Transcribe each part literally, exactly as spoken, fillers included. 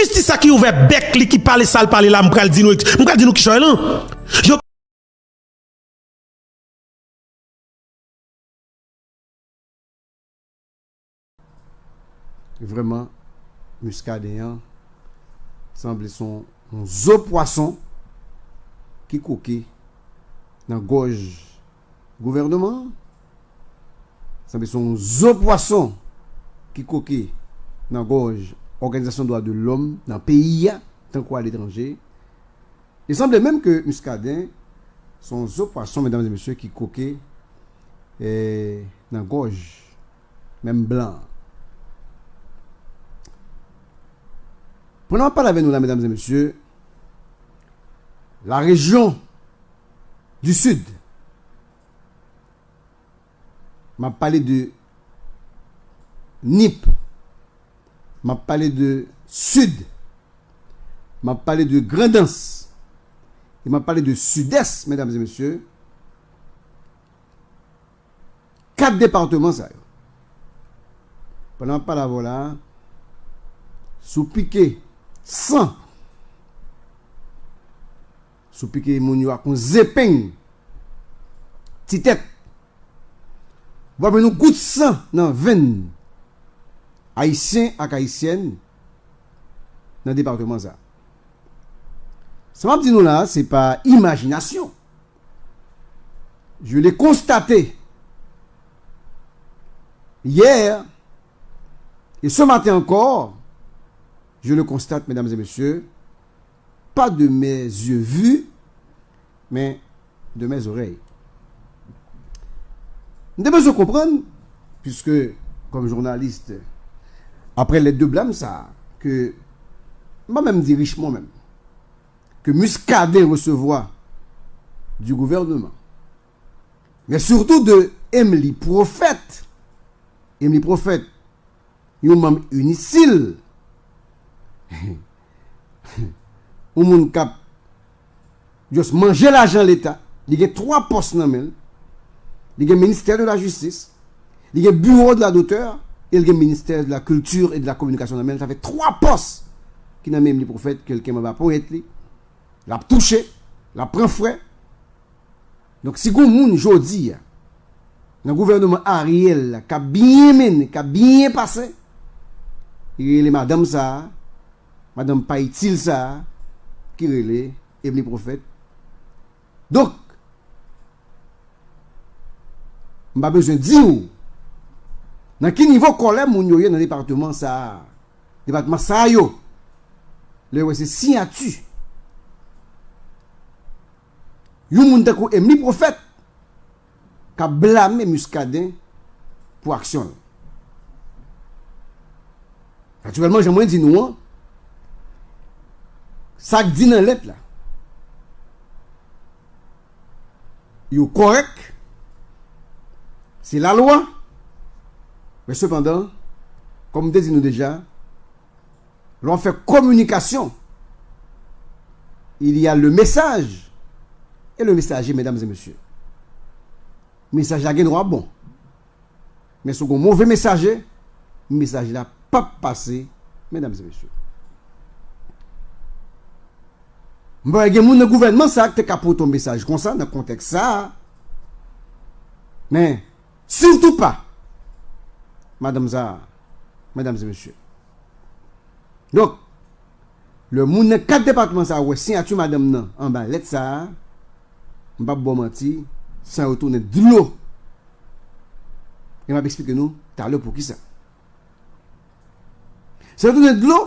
Jistis sa ki ouvè bèk li, ki pale sa l pale la, m pral di nou, m pral di nou kijan l ye lan. Yo Vrèman, Muscadin an sanble se yon, yon zo pwason ki kwoke nan gòj gouvènman an. Sanble se yon zo pwason ki kwoke nan gòj òganizasyon dwa de lòm nan peyi a, tankou aletranje. Li sanble menm ke Muscadin se yon zo pwason, medam e mesye, ki kwoke, eh, nan gòj menm blan an. Pandan m ap pale avè nou la, medam e mesye, la région du Sud, m ap pale de Nip, m ap pale de Sid, m ap pale de Grandans, e m ap pale de Sidès, medam e mesye. Kat depatman sa yo. Pandan m ap pale avè w la, si w pike san, si w pike moun yo ak yon zepeng, ti tèt, w ap jwenn yon gout san nan venn Ayisyen ak Ayisyèn nan depatman sa. Sa m ap di nou la, se pa imajinasyon. Je l'ai constaté hier et ce matin encore, je le constate, mesdames et messieurs, pas de mes yeux vu, mais de mes oreilles. M te bezwen konprann, puisque, comme journaliste, après lèt de blam sa, ke m pa menm di Richemond menm, ke Muscadin resevwa du gouvernement, mais surtout de Emmelie Prophète. Emmelie Prophète, yon manm UNICIL, yon moun k ap just manje lajan Leta, li gen twa pòs nan men l, li gen ministè de la jistis, li gen bureau de la d'auteur, e li gen ministè de la culture et de la communication nan men l. Sa fè twa pòs ki nan men Emmelie Prophète ke l kenbe anba ponyèt li, l ap touche, l ap pran frè. Donk, si gon moun jodi a, nan gouvènman Ariel la, k ap byen mennen, k ap byen pase, li rele madanm sa a, madanm pa itil sa a, ki rele Emmelie Prophète. Donk, m pa bezwen di w nan ki nivo kòlè moun yo ye nan depatman sa a. Depatman sa yo, lè yo wè se siyati yon moun tankou Emmelie Prophète k ap blame Muscadin pou aksyon l. Natirèlman, jan mwen di nou an, sa k di nan lèt la, yo kòrèk, se lalwa, men sepandan, kòm m te di nou deja, lè w ap fè kominikasyon, il y a le message et le messager, mesdames et messieurs. Mesaj la gen dwa bon. Men si w gen move mesaje, mesaj la p ap pase, medam e mesye. M pa wè gen moun nan gouvènman sa a ki te ka pote yon mesaj konsa nan kontèks sa a. Men, sitou pa madanm sa a, medam e mesye. Donk, lè moun nan kat depatman sa a wè siyati madanm nan anba lèt sa a, m p ap ba w manti, san yo tounen dlo. E m ap eksplike nou talè poukisa. San yo tounen dlo,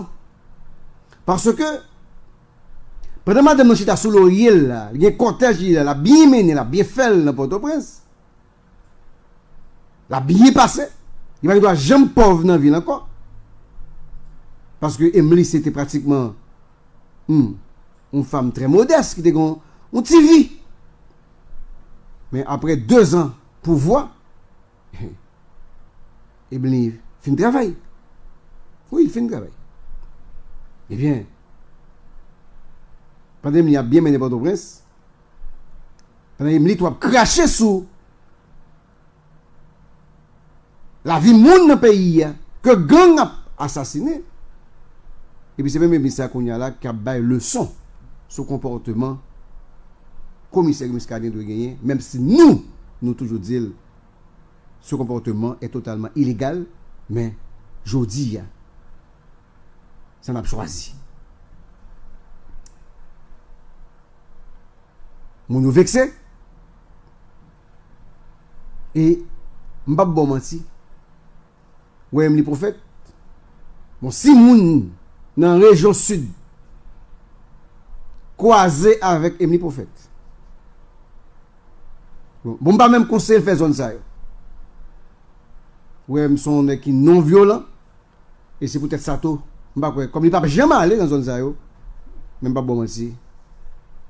paske pandan madanm nan chita sou lorye l la, li gen kòtèj li la, l ap byen mennen, l ap byen fè l nan Pòtoprens. L ap byen pase. Li pa gen dwa janm pòv nan vi l ankò. Paske Emily se te pratikman, hmm, yon fanm trè modès ki te gen yon, yon ti vi. Men apre dezan pouvwa, Emily fin travay. Wi, li fin travay. Ebyen, pandan Emily ap byen mennen Pòtoprens, pandan Emily tou ap krache sou lavi moun nan peyi a ke gang ap asasinen, Epi se menm emis sa kounye a la k ap bay leson sou konpòteman komisè Muscadin dwe genyen, menm si nou, nou toujou di l, ce comportement est totalement illégal, men jodi a, sa n ap chwazi. Moun yo vekse, e m p ap ba w manti, wè Emily Prophète. Bon, si moun nan rejyon sid kwaze avèk Emily Prophète, bon, bon, m pa menm konseye l fè zòn sa yo. Wè, m se yon nèg ki non vyolan, e se poutèt sa tou, m pa kwè, kòm li p ap janm ale nan zòn sa yo, men m p ap ba w manti,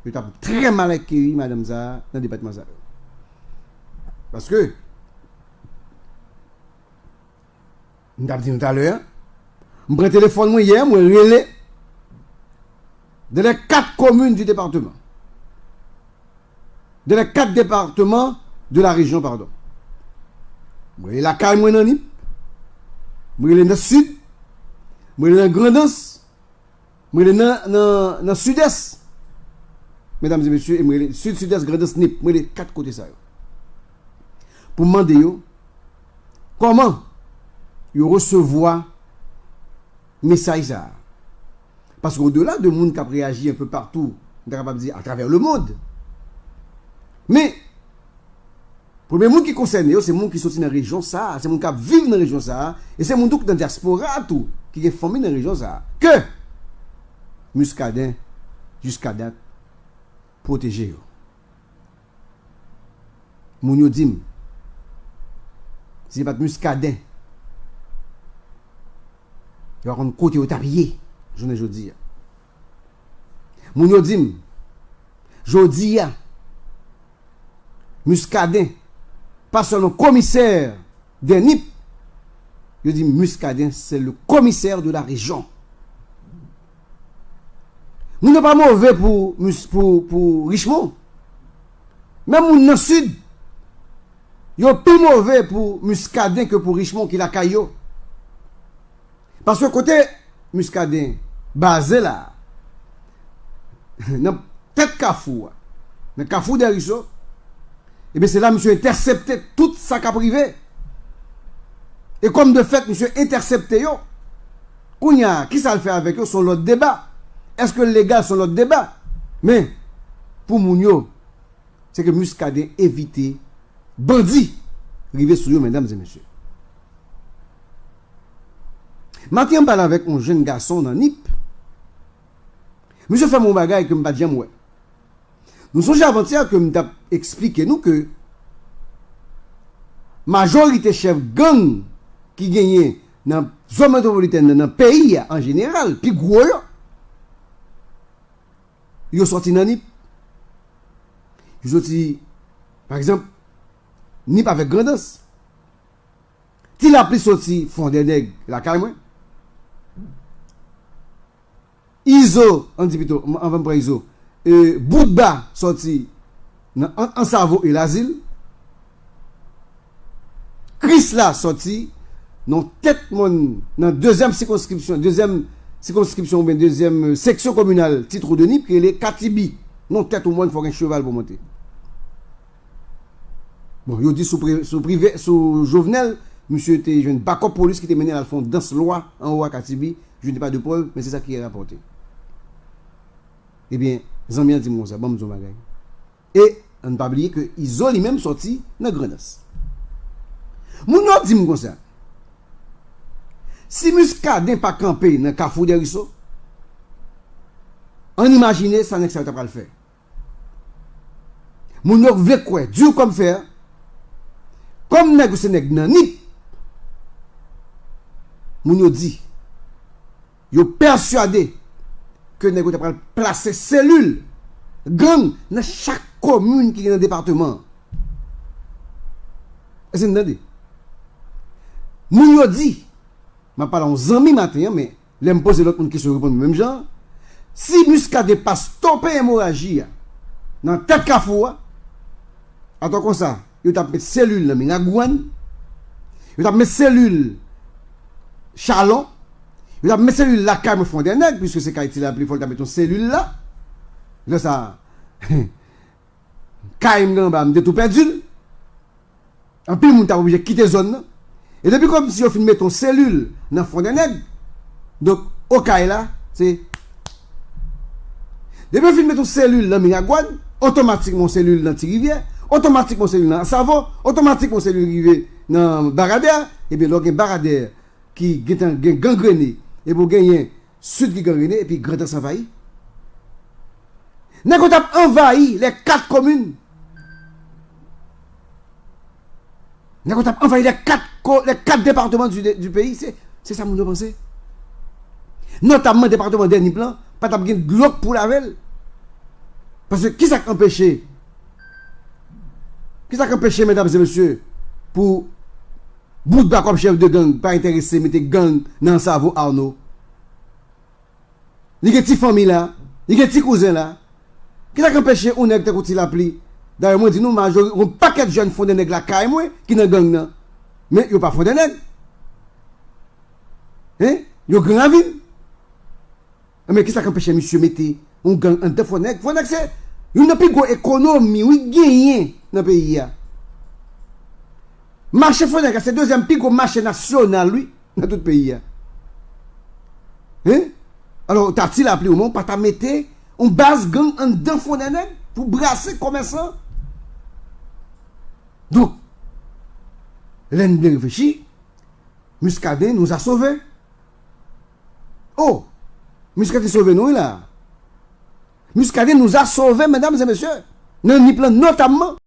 yo t ap trè mal akeyi madanm sa a nan depatman sa yo. Paske, m t ap di nou talè a, m pran telefòn mwen yè, mwen rele dans les quatre communes du département. Dans les quatre départements de la région, pardon. Mwen rele lakay mwen nan Nip, mwen rele nan Sid, mwen rele nan Grandans, mwen rele nan, nan, nan Sidès. Medam e mesye, e mwen rele Sid, Sidès, Grandans, Nip. Mwen rele kat kote sa yo. Pou m mande yo, kòman yo resevwa mesaj sa a? Paske odela de moun k ap reyaji un peu partout, m ta kapab di atravè lemonn. Men, premye moun ki konsène yo, se moun ki soti nan rejyon sa a, se moun k ap viv nan rejyon sa a, e se moun tou ki nan dyaspora a tou, ki gen fanmi nan rejyon sa a. Ke Muscadin, jiska dat, pwoteje yo. Moun yo di m, si se pa t Muscadin, yo pa konn kote yo t ap ye, jounen jodi a. Moun yo di m, jodi a, Muscadin, pa sèlman komisè de Nip, yo di Muscadin, c'est le commissaire de la région. Moun yo pa move pou, pou, pou Richemond. Menm moun nan Sid, yo pi move pou Muscadin ke pou Richemond ki lakay yo. Paske kote Muscadin baze la, nan tèt kafou a, nan kafou Dèriso, ebyen, se la misye entèsepte tout sa k ap rive. E kòm de fèt, misye entèsepte yo. Kounye a, kisa l fè avèk yo, se yon lòt deba. Èske l legal, se yon lòt deba. Men, pou moun yo, se ke Muscadin evite bandi rive sou yo, medam e mesye. Maten an, m pale avèk yon jèn gason nan Nip. Misye fè m yon bagay ke m pa t janm wè. Nou sonje avantyè ke m t ap eksplike nou ke majorite chèf gang ki genyen nan zòn metwopolitèn nan, nan peyi a an jeneral, pi gwo yo, yo sòti nan Nip. Yo sòti, pa egzanp, Nip avèk Grandans. Ti Lapli sòti Fondènèg, lakay mwen. Izo, ann di pito, m-, anvan m pran Izo, e, Boutba sòti nan An-, Ansavo e Lazil. Krisla sòti nan tèt mòn, nan dezyèm sikonskripsyon, dezyèm sikonskripsyon oubyen dezyèm, e, seksyon kominal Ti Twou de Nip, ki rele Katibi. Nan tèt yon mòn, fò gen cheval pou monte. Bon, yo di sou pri-, sou prive, sou Jovenel, misye te jwenn bakòp polis ki te mennen l al fè yon dans lwa anwo a Katibi. Je n'ai pas de preuve, men se sa ki rapòte. Ebyen, zanmi an di m konsa, ban m di w yon bagay. E, ann pa bliye ke Izo li menm sòti nan Grandans. Moun yo di m konsa, si Muscadin pa kanpe nan Kafou Dèriso, ann imajine sa nèg sa yo ta pral fè. Moun yo vle kwè, dur comme fer, kòm nèg yo se nèg nan Nip, moun yo di, yo pèswade ke nèg yo ta pral plase selil gang nan chak komin ki gen nan depatman an. Èske n tande? Moun yo di, m ap pale a yon zanmi maten an, men lè m poze lòt moun kesyon, yo reponn mwen menm jan. Si Muscadin pa stope emoraji a nan tèt kafou a, atò konsa, yo t ap met selil nan Miragwàn, yo t ap met selil Chalon, Yo t ap met selil lakay mwen Fondènèg, piske se kay Ti Lapli, fò l ta met yon selil la. Lè sa, kay m gen anba, m te tou pèdi l. Anpil moun t ap oblije kite zòn nan. E depi kòmsi yo fin met yon selil nan Fondènèg, donk, Okay la, se. Depi yo fin met yon selil nan Miragwàn, otomatikman yon selil nan Ti Rivyè, otomatikman yon selil nan Ansavo, otomatikman yon selil rive nan Baradè, ebyen, lè w gen Baradè ki gentan gen gangrene, epi w genyen Sid ki gangrene, epi Grandans anvayi. Nèg yo t ap anvayi les quatre communes. Nèg yo t ap anvayi les quatre, co- les quatre départements du, du pays. Se, se sa moun yo panse. Notamman depatman Dènip lan, pa t ap gen dlo k pou lave l. Paske kisa k anpeche, kisa k anpeche, medam e mesye, pou Boutba kòm chèf de gang pa enterese mete gang nan Ansavo Arnaud? Li gen ti fanmi la, li gen ti kouzen la. Kisa k anpeche yon nèg tankou Ti Lapli? Dayè, mwen di nou, majori, yon pakèt jèn Fondènèg lakay mwen ki nan gang nan. Men yo pa Fondènèg. Hein? Yo Gran Ravin. Men kisa k anpeche misye mete yon gang anndan Fondènèg? Fondènèg se youn nan pi gwo ekonomi, wi, genyen nan peyi a. Mache Fondènèg la se dezyèm pi gwo mache nasyonal, wi, nan tout peyi a. Hein? Alò, ta Ti Lapli omwen, ou pa ta mete yon baz gang anndan Fondènèg pou brase komèsan? Donk, lè n byen reflechi, Muscadin nous a sauvés. Oh! Muscadin sove nou, wi, la. Muscadin nous a sauvés, medam e mesye. Nan Nip lan, notamman.